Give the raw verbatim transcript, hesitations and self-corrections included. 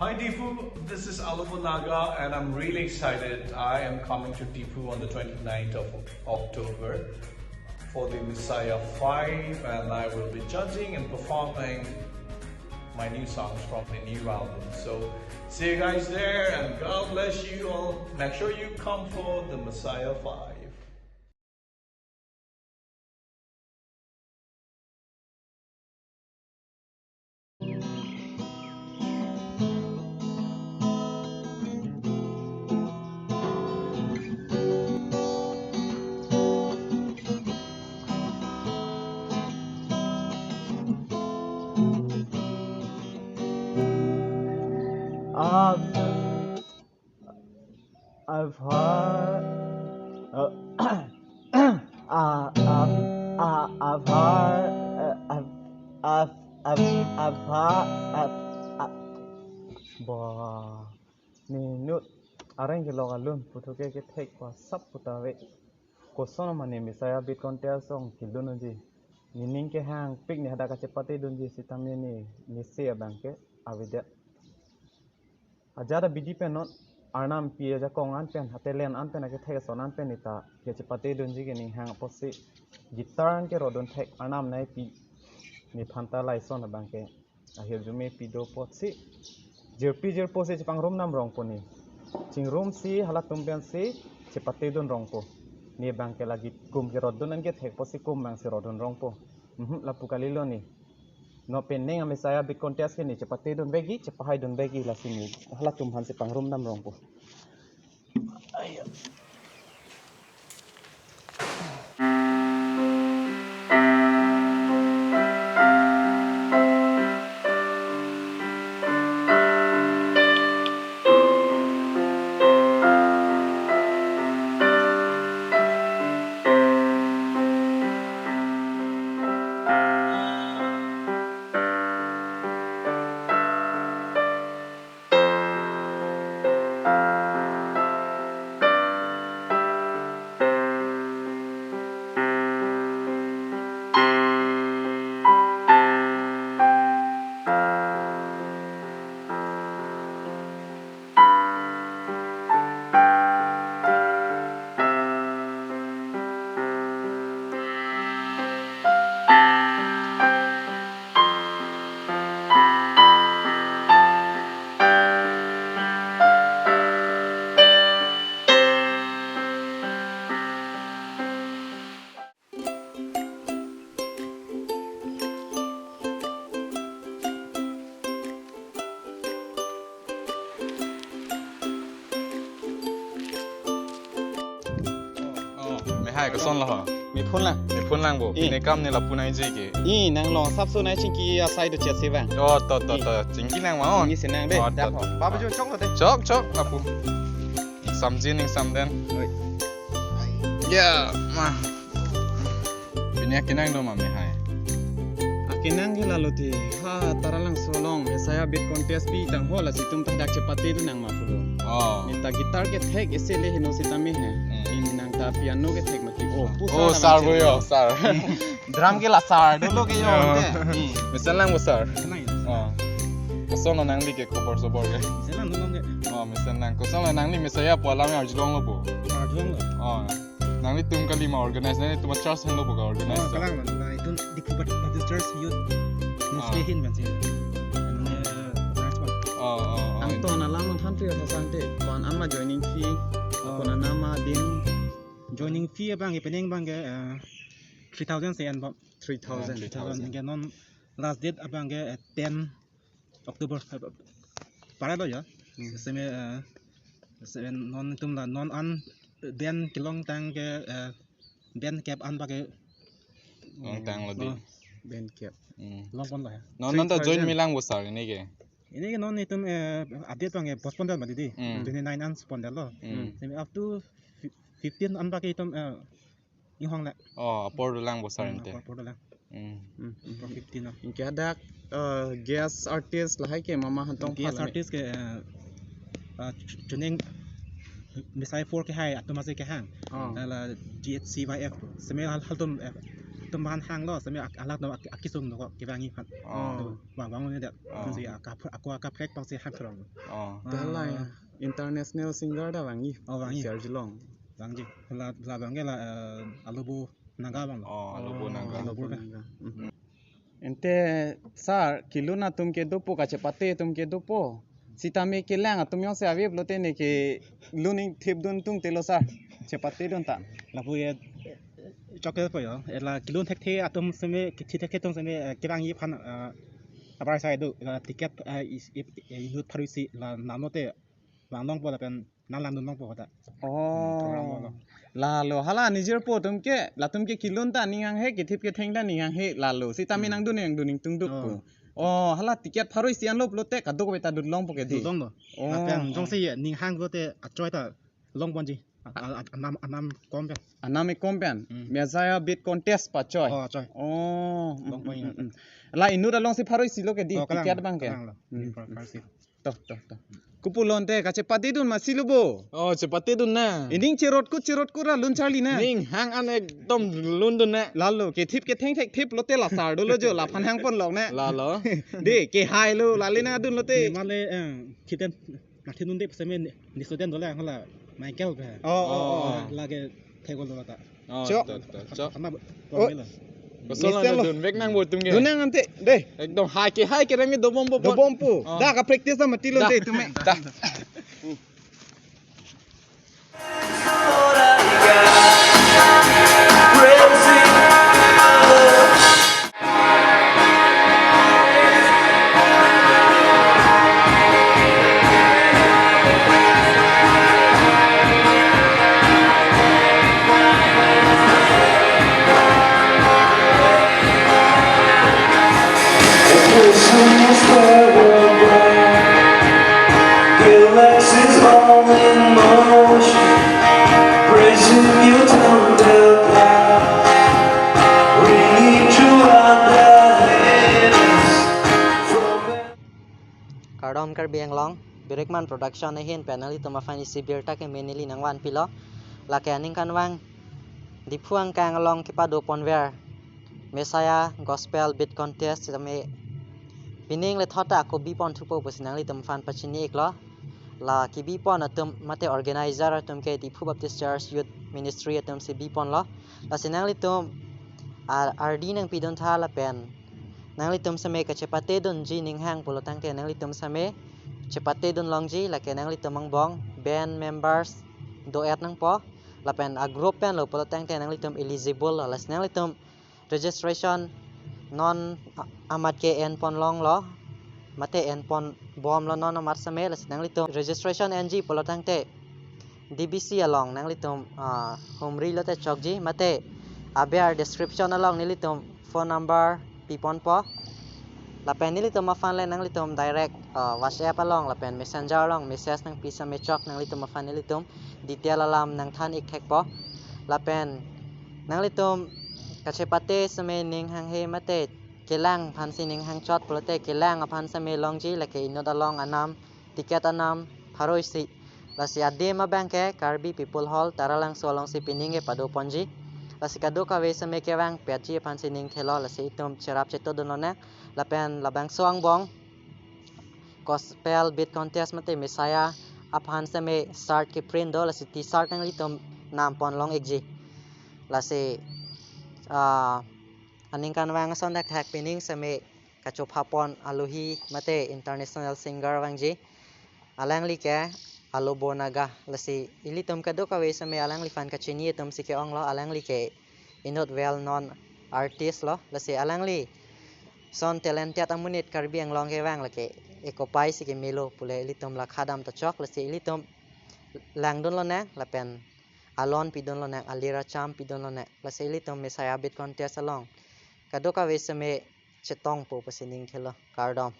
Hi Diphu, this is Alobo Naga and I'm really excited. I am coming to Diphu on the twenty-ninth of October for the Messiah five, and I will be judging and performing my new songs from the new album. So see you guys there and God bless you all. Make sure you come for the Messiah five. I've, I've heard, uh, uh, I've, uh, I've heard, uh, I've, I've, I've, I've heard, uh, uh, Bah, ne inut areng kelok alun puthot ke kethek ko asap puta ave. Koson ma ne Messiah Beat Contest along kelun unji. Ne ning kehangpik, ne hadak kachepate dunji sitame ne, ne se abang ke avedet. Ajat abidi pen non Arnam pi ajakong an pen, atalent an pen, akethek ason an pen ne ta kachepate dunji ke ning hang apotsi guitar an ke rodun thek Arnam nangpi, nephan ta lason abang ke ahirjume pido apotsi jirpi jirpo si chepangrum nam rongpo ne. Chingrumsi halatum pensi chepate dun rongpo. Ne abang ke lagi kum kerodun an kethek apotsi kum abangsi rodun rongpo. Mhm, lapu kalilo ne. Non pen ning a Messiah Beat Contest ke ne chepate dun vekji, chepahai dun vekji, lasi ne halatum aphan si pangrum nam rongpo. Oh, mehai, koson lo ho? Mephun lang. Mephun lang bo. I. Pine kam ne lapu nangji ke. I, nanglong asapso nangchingki asai do chet si bang. Oh, to, to, I. To. Chingki lang ma, oh. Chingki si nang de. Oh, to, dak to. Ho. Papa jo chok lo de. Chok, chok, lapu. Samji ning samden. Oi. Ya, ma. Pine akenang do ma mehai? Akenang ke lalo te, ha, Taralangso along Messiah Beat Contest pi tang ho, lasi itum ta dak chepate dun nang ma pulo. Oh. Ne ta guitar kethek isi le heno sitame he. Hmm. Ne nang ta piano kethek mati. Oh, pu Oh, sar sar bo yo, sar. Drum ke la sar dolo ke yo. Yo. Te. Hmm. Mesen lang bo sar. Kenai. Oh. Koson lo nangli ke khobor sobor ke? Mesen lang dolo ke. Oh, mesen lang. Koson lo nangli Messiah pu alam arjulong lo bo? Arjulong lo. Oh. Nanglitum kali ma organize, nanglitum a church henlo bo ka organize? Oh, ta? Kalang, la itum Diphu Baptist Church Youth. Ah. Nus ke hin ban si. Anu, eh, organize ba. Oh, oh, oh. Angton alam non than tu ya tha sante. Ko-an an ma joining fee. Oh. Ko-an an ma din. Joining fee abang ke, pening abang ke, eh, three thousand si an ba. Three thousand. Ah, three thousand. Three thousand. Ke non last date abang ke, eh, ten October, eh, pare lo ya. Hmm. Seme, eh, seme non itum la non an band kelong tang ke, eh, band kep an ba ke, Long tang lo di. Oh. Band kep. Hmm. Long pon lo ya. Non, non ta join Three thousand. Melang bo sar ini ke? Ini ke non itum, eh, update abang ke postpone dal ba di di. Hmm. Twenty-nine an postpone dal lo. Hmm. Seme up to fifteen an ba ke itum, eh, inghong le. Oh, apor dolang bo sar Hmm, ente. Apor, apor dolang. Hmm. Hmm, hmm. Apor fifteen lo. Anke hadak, eh, guest artist lahai ke mama hantong Guest phalane. Artist ke, eh, eh, Chuning Messiah four kehai atum asi kehang. Oh. Hala G H C Y F. Seme hal, halatum, eh, atum aphan hanglo, seme ak-, alanglitum ak-, akesung dokok kevangji aphan. Oh. Vang, vanglo ne det. Oh. Kunsi aka-, ako akaprek pangsi hang throng. Oh. Dak la ya, international singer dak vangji. Oh, vangji. Sir Jilong. Vangji. La, la vangke la, eh, Alobo Naga vanglo. Oh, Alobo Naga. Alobo Naga. Hmm. Ante sir, kelun atum ke dopo, kachepate atum ke dopo. Sitame kelang atum jongsi ave pulote ne kelun ingthip dun tung telo sir. Chepate dun ta. Lapu ye, eh, chok ke po yo. Eh, la kelun thekthe atum seme, kethi thekthe atum seme, eh, kevangji aphan, eh, abar sai do, la ticket, eh, is, ip, eh, inut pharo isi la namlote vanglongpo lapen nanglang dun longpo kota. Oh. Hmm, program lo. Lalo, hala nijirpo atum ke, latum ke kelun ta ning hanghe, kethip ketheng ta ning hanghe, lalo. Sitame Hmm. nangdun nangdun ingtung duk Oh. po. Oh, hala ticket pharo isi anlo pulote kadokave ta dun longpo ke di. Dun longlo. Oh. Lapen jongsi ye ning hang pulote achoi ta longponji. A, a, a, anam, anam kom pen. Anam ekom pen. Hmm. Messiah Beat Contest pachoi. Oh, achoi. Oh, mm, Longpon mm, ya. mm, mm. La inut alongsi pharo isi lo ke di, Oh, kalang, ticket abang ke. Kalang lo. Hmm. Pharo, pharo isi. Toh, toh, toh. Kopulo ante kachepate dun ma si lo bo? Oh, chepate dun na. Ining cherot kut cherot kut ra lun charli na. Ning hang an ekdom lun dun na. Lalo, kethip ketheng thekthip lote la sar dolo jo, laphan hangpon lok na. Lalo. De, kehai lo, lale nangdun lote. Male, eh, kiten, nathi nun de seme ni, ni student dole, hala Michael ke. Oh, oh, oh. Oh. Lake thek gol dolo ta. Oh, Chok. to, to, chok. Karena Oh. Problem lo. Kosol Mister lo lo. Dun vek nang bo tum ke. Dun nang ante, deh. Ekdom hai ke hai ke rami dobom bo. Dobom pu. Oh. Dak ka practice sama tilo Da. Ante tum me. Da. Galaxies all in motion, praising your thunder cloud, ringing throughout the heavens. From Kardom Karbi Anglong, Birikman Production ahin pen nanglitum aphan isi birta ke menili nangvanpilo. Lake aningkanvang Diphu angkang along kepadoponver Messiah Gospel Beat Contest sitame pining le thot ta ako bipon thupo pusi nanglitum aphan pachini iklo. La kebipon atum mate organizer atum ke Diphu Baptist Church Youth Ministry atum si biponlo. Lasi nanglitum ar-, ardi nangpidun tha lapen nanglitum seme kachepate dunji ning hang pulo tangte nanglitum seme chepate dun longji, lake nanglitum angbong band members do-et nangpo lapen a group pen lo pulo tangte nanglitum eligible lo. Lasi nanglitum registration non a-, amat ke enpon longlo, mate enpon bomlo non amat seme. Lasi nanglitum registration enji pulo tangte D B C along nanglitum, ah, humri lote chokji, mate aber description along nelitum phone number piponpo. Lapen nelitum aphan le nanglitum direct, ah, WhatsApp along lapen Messenger along message nangpi seme chok, nanglitum aphan nelitum detail alam nangthan ik thekpo. Lapen nanglitum kachepate seme ning hanghe mate kelang aphansi ning hangchot pulote kelang aphan seme longji, lake inut along anam, ticket anam pharo isi. Lasi adim abang ke Karbi People Hall Taralangso alongsi pining kepadoponji. Lasi kadokave seme kevangpetji aphansi ning thelo, lasi itum cherap cheto dunlonang. Lapen labangso angbong Gospel Beat Contest mate Messiah aphan seme shirt keprint do, lasi T-shirt nanglitum nampon long ikji. Lasi, ah, aningkanvang ason thakthak pining seme kachophapon alohi mate international singer vangji. Alangli ke Alobo Naga. Lasi ilitum kadokave seme alangliphan kachini atum si ke-onglo, alangli ke inut well known artist lo. Lasi alangli son talented amonit Karbi Anglong kevang lake ekopai si kemelo pule ilitum la khadam ta chok. Lasi ilitum langdunlonang lapen alon pidunlonang, alir acham pidunlonang. Lasi ilitum Messiah Beat Contest along kadokave seme chetongpo pusi ning thelo. Kardom.